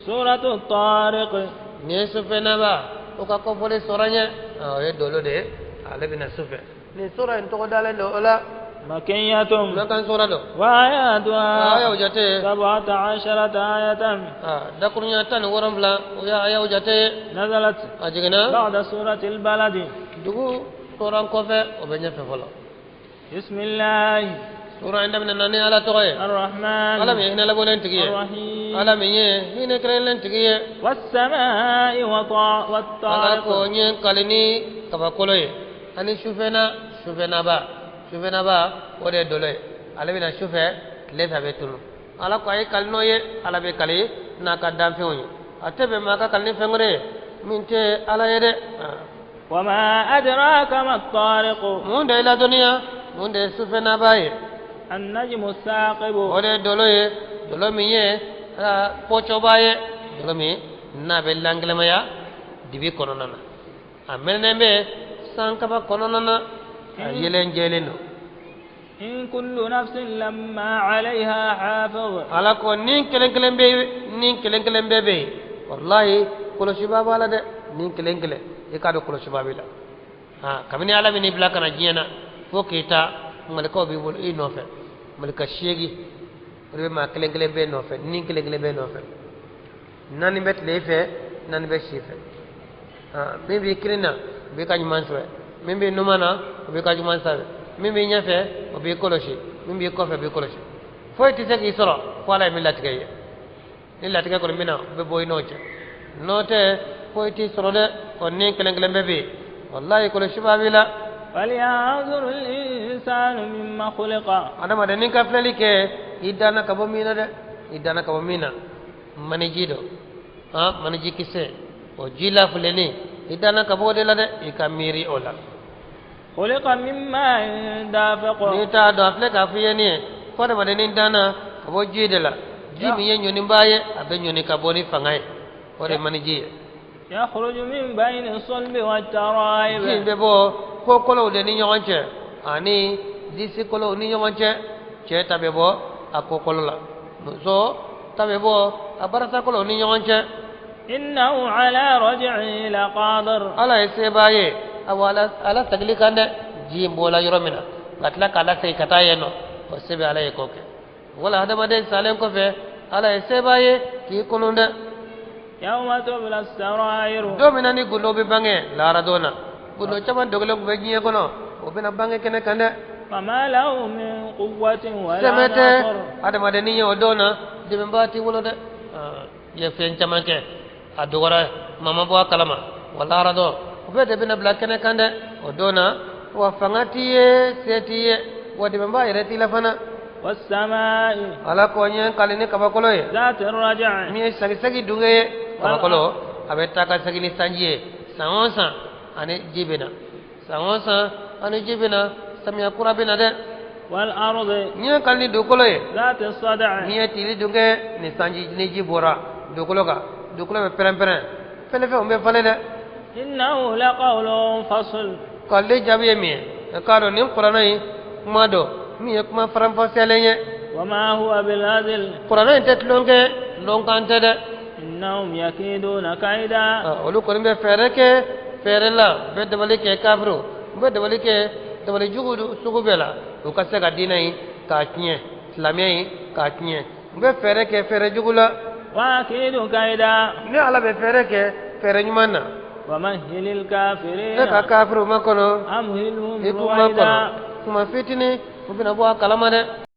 Suratu Tariq. Nin ye sufɛnaba o ka kɔfɔli sɔrɔ ɲɛ, o ye dolo de ye, ale bɛ na sufɛ. Nin sura in tɔgɔ dalen don o la. Makiyatun. Makan sura don. Wa ayatuha. Ayaw jate. Sab'ata asharata ayatan. Dakurunya 17, o ye ayaw jate. Nazalat. A jiginna. Ba'da suratil baladi. Dugu sura kɔfɛ, o bɛ ɲɛfɛ fɔlɔ. Bisimilahi. Sura in daminɛna ni Ala tɔgɔ ye. Arrahman. Ala min ye hinɛ labɔlen tigi ye. Arrahim. Ala min ye hinɛ kɛrɛnkɛrɛnlen tigi ye. Wassamaa'i wa Ala ko n ye n kali ni kabakolo ye ani sufɛna sufɛnaba sufɛnaba, o de ye dolo ye, ale bɛ na sufɛ, tile fɛ a bɛ tunu. Ala ko a ye kali n'o ye. Ala bɛ kali n'a ka danfɛnw ye, a tɛ bɛn maa ka kali ni fɛn wɛrɛ ye min tɛ Ala ye dɛ. Wama adraka ma tariqu. Mun de ye ladɔnniya mun de ye sufɛnaba ye? An-najmu saqibu. O de ye dolo ye, dolo min ye pɔcɔba ye, dolo min n'a bɛ langelemaya dibi kɔnɔna na, a mɛnɛnen bɛ sankaba kɔnɔna na, a yelen jɛlen don. In kullu nafsin lamma alayha hafiz. Ala ko ni kelen kelen bɛ, ni kelen kelen bɛɛ bɛ yen, walahi kɔlɔsibaa b'a la dɛ. Ni kelen kelen, i k'a dɔn kɔlɔsibaa b'i la. Han, kabini Ala bɛ n'i bila ka na diɲɛ na fo k'i ta, malikaw b'i bolo i nɔfɛ, malika 8 o de bɛ maa kelen kelen bɛɛ nɔfɛ, ni kelen kelen bɛɛ nɔfɛ. Naani bɛ tile fɛ, naani bɛ si fɛ. Min b'i kinin na, o b'i ka ɲuman sɛbɛn. Min b'i numan na, o b'i ka ɲuman sɛbɛn. Min b'i ɲɛfɛ, o b'i kɔlɔsi. Min b'i kɔfɛ, o b'i kɔlɔsi. Foyi tɛ se k'i sɔrɔ fo Ala ye min latigɛ i ye. Ni latigɛ kɔni bɛ na, o bɛ bɔ i n'o cɛ. N'o tɛ, foyi t'i sɔrɔ dɛ. O ni kelen kelen bɛɛ bɛ yen, walahi kɔlɔsibaa b'i la. Falyanzuru al-insanu mimma khuliqa. Adamaden ka filɛli kɛ i danna ka bɔ min na dɛ, i danna ka bɔ min na. Maniji dɔ, han, maniji kisɛ, o ji lafulenni, i danna ka bɔ o de la dɛ, i ka miiri o la. Khuliqa min ma'in dafiq. N'i t'a dɔn, a filɛ k'a f'i ye nin ye ko adamadennin danna ka bɔ ji de la, ji min ye ɲɔninba ye, a bɛ ɲɔni ka bɔ ni fanga ye, o de ye maniji ye. Yakhruju min bayni sulbi wa tara'ib. Ji in bɛ bɔ kokolow de ni ɲɔgɔn cɛ ani disikolow ni ɲɔgɔn cɛ. Cɛ ta bɛ bɔ a kokolo la, muso ta bɛ bɔ a barasakolow ni ɲɔgɔn cɛ. Innahu ala raj'ihi laqadir. Ala ye sebaa ye, awa ala sagili kan dɛ. Ji in bɔla yɔrɔ min na, ka tila k'a lasegin ka taa yen nɔ, o se bɛ Ala ye k'o kɛ. Wala hadamaden salen kɔfɛ, Ala ye sebaa ye k'i kunun dɛ. Yawma tubla sarairu. Don min na ni gundo bɛ bange lahara don na, gundo caman dogolen tun bɛ diɲɛ kɔnɔ, o bɛna bange kɛnɛ kan dɛ. Fama lahu min quwwatin wala Sɛmɛ tɛ nasir. Adamadennin ye o don na, dɛmɛbaa t'i bolo dɛ. I ye fɛn caman kɛ, a dɔgɔra, maa ma bɔ a kalama. Wa lahara don, o bɛɛ de bɛna bila kɛnɛ kan dɛ. O don na, wa fanga t'i ye, se t'i ye, wa dɛmɛbaa yɛrɛ t'i la fana. Was-samaa'i. Ala ko n ye n kali ni kabakolo ye. Zaati raj'i. Min ye sagisagi dunge ye. Kabakolo a bɛ taa ka segin ni sanji ye. San o san ani ji bɛ na, san o san ani ji bɛ na, samiya kura bɛ na dɛ. Wal ardi. N ye n kali ni dugukolo ye. Zaati sad'i. Min ye tili dunge. Ni sanji ni ji bɔra dugukolo kan, dugukolo bɛ pɛrɛn-pɛrɛn, fɛlɛfɛnw bɛ falen dɛ. Innahu laqawlun fasl. K'ale jaabi ye min ye, i k'a dɔn nin kuranɛ in kuma dɔ min ye kuma faranfasiyalen ye. Wama huwa bil hazl. Kuranɛ in tɛ tulonkɛ, tulonkan tɛ dɛ. Innahum yakiduna kaida. Olu kɔni bɛ fɛɛrɛ kɛ fɛɛrɛ la, u bɛ dabali kɛ, kafiriw u bɛ dabali kɛ dabali jugu sugu bɛɛ la, u ka se ka diinɛ in k'a tiɲɛ, silamɛya in k'a tiɲɛ. U bɛ fɛɛrɛ kɛ fɛɛrɛ jugu la. Wa akidu kaida. Ne Ala bɛ fɛɛrɛ kɛ fɛɛrɛ ɲuman na. Wa mahhilil kafirina. E ka kafiriw makɔnɔ. Amhilhum I k'u makɔnɔ kuma fitinin, u bɛna bɔ a kalama dɛ.